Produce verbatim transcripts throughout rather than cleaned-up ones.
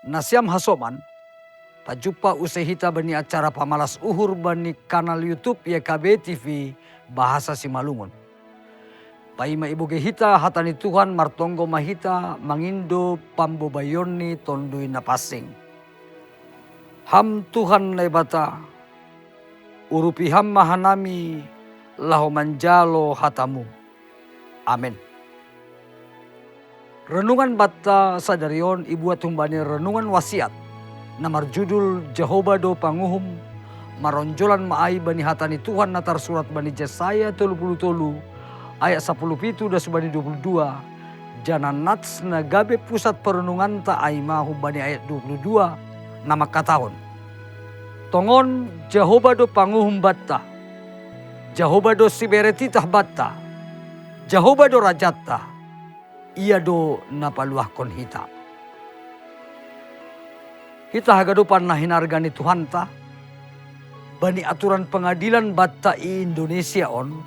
Nasiam hasoman, pajumpa use hita bani acara pamalas uhur bani kanal YouTube Y K B T V bahasa Simalungun. Paima ibogei hita hata ni Tuhan, martonggo ma hita mangindo pambobaion ni Tonduy Napansing. Ham Tuhan Naibata, urupi Ham ma hanami laho manjalo hataMu. Amen. Renungan banta sadari on ibuat humbani renungan wasiat, na marjudul Jahowa do Panguhum, maronjolan ma ai bani hata ni Tuhan na tarsurat bani Jesaya tolu pulu tolu, ayat sapuluh pitu das hubani dua pulu dua, janah nats na gabe pusat perenunganta ai ma humbani ayat dua pulu dua, na mangkatahon: Tongon Jahowa do Panguhum banta, Jahowa do sibere titah banta, Jahowa do Rajanta, Ia do na paluahkon hita. Hita haganupan na hinarga ni Tuhanta, bani aturan pengadilan banta i Indonesia on,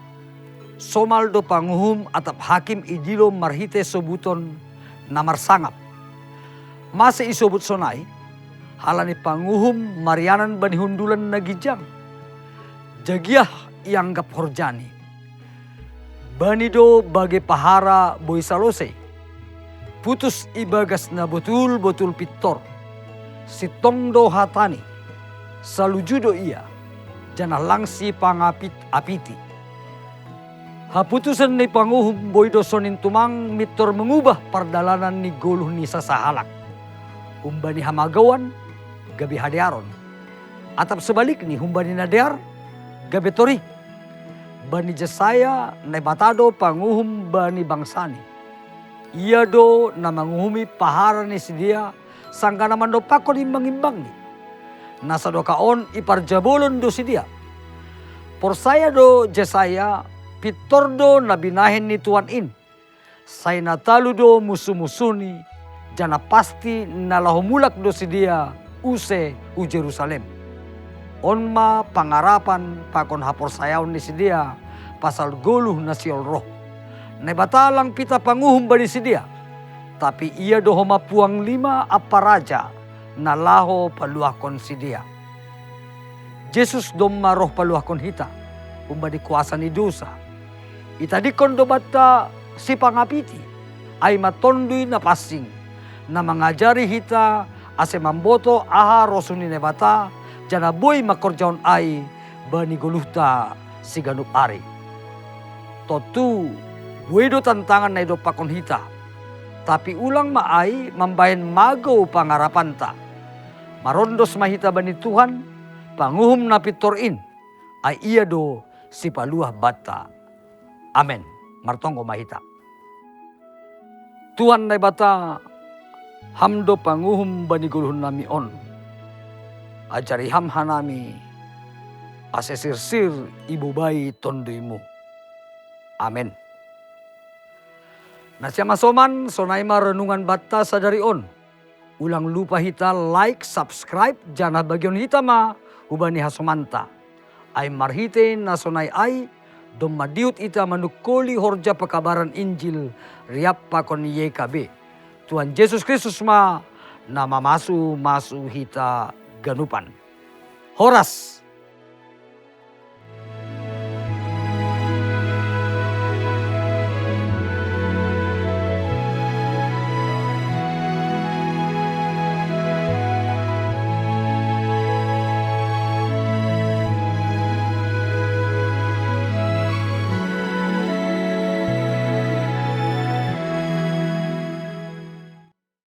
somal do panguhum atap hakim idilo marhite sobuton na marsangap. Mase isobut sonai? Halani panguhum marianan bani hundulan na ginjang. Jagiah ianggap horjani. Bani do bage pahara boi salosei. Putus ibagas na botul-botul pintor. Sintong do hatani. Saluju do ia, janah lang sipangapit-apiti. Haputusan ni panguhum boi do sonin tumang mintor mangubah pardalanan ni goluh ni sasahalak. Humbani hamagouan, gabe hadearon. Atap sebalikni humbani na dear, gabe torik. Bani Jesaya, Naibata do panguhum bani bangsani. Ia do na manguhumi pahara ni sidea, sanggah na mandompakkon imbang-imbangni. Na sadokah on iparjabolon do sidea. Porsaya do Jesaya, pintor do na binahen ni Tuhan in. Sai na talu do munsuh-munsuhni, janah pasti na laho mulak do sidea use hu Jerusalem. On ma pangarapan pakon haporsayaon ni sidea pasal goluh na sihol roh. Naibata lang pitah panguhum bani sidea, tapi Ia do homa puang lima ampa raja na laho paluahkon sidea. Jesus domma roh paluahkon hita humbani kuasa ni dousa. Itadingkon do banta sipangapiti, ai ma Tonduy Napansing, na mangajari hita ase mamboto aha rosuh ni Naibata, janah boi mangkorjahon ai bani goluhta siganup ari. Tontu, boi do tantangan na idompakkon hita, tapi ulang ma ai mambahen magou pangarapanta. Marondos ma hita bani Tuhan, panguhum na pintor in, ai Ia do sipaluah banta. Amen. Martonggo ma hita. Tuhan Naibata, Ham do panguhum bani goluhnami on. Ajari Ham hanami, ase sirsir ibobai Tonduy-Mu. Amen. Nasiam hasoman, sonai ma renungan banta sadari on. Ulang lupa hita like, subscribe, janah bagihon hita ma hubani hasomanta. Ai marhite na sonai ai, domma dihut hita manungkoli horja pekabaran Injil riap pakon Y K B. Tuhan Jesus Kristus ma na mamasu-masu hita ganupan. Horas,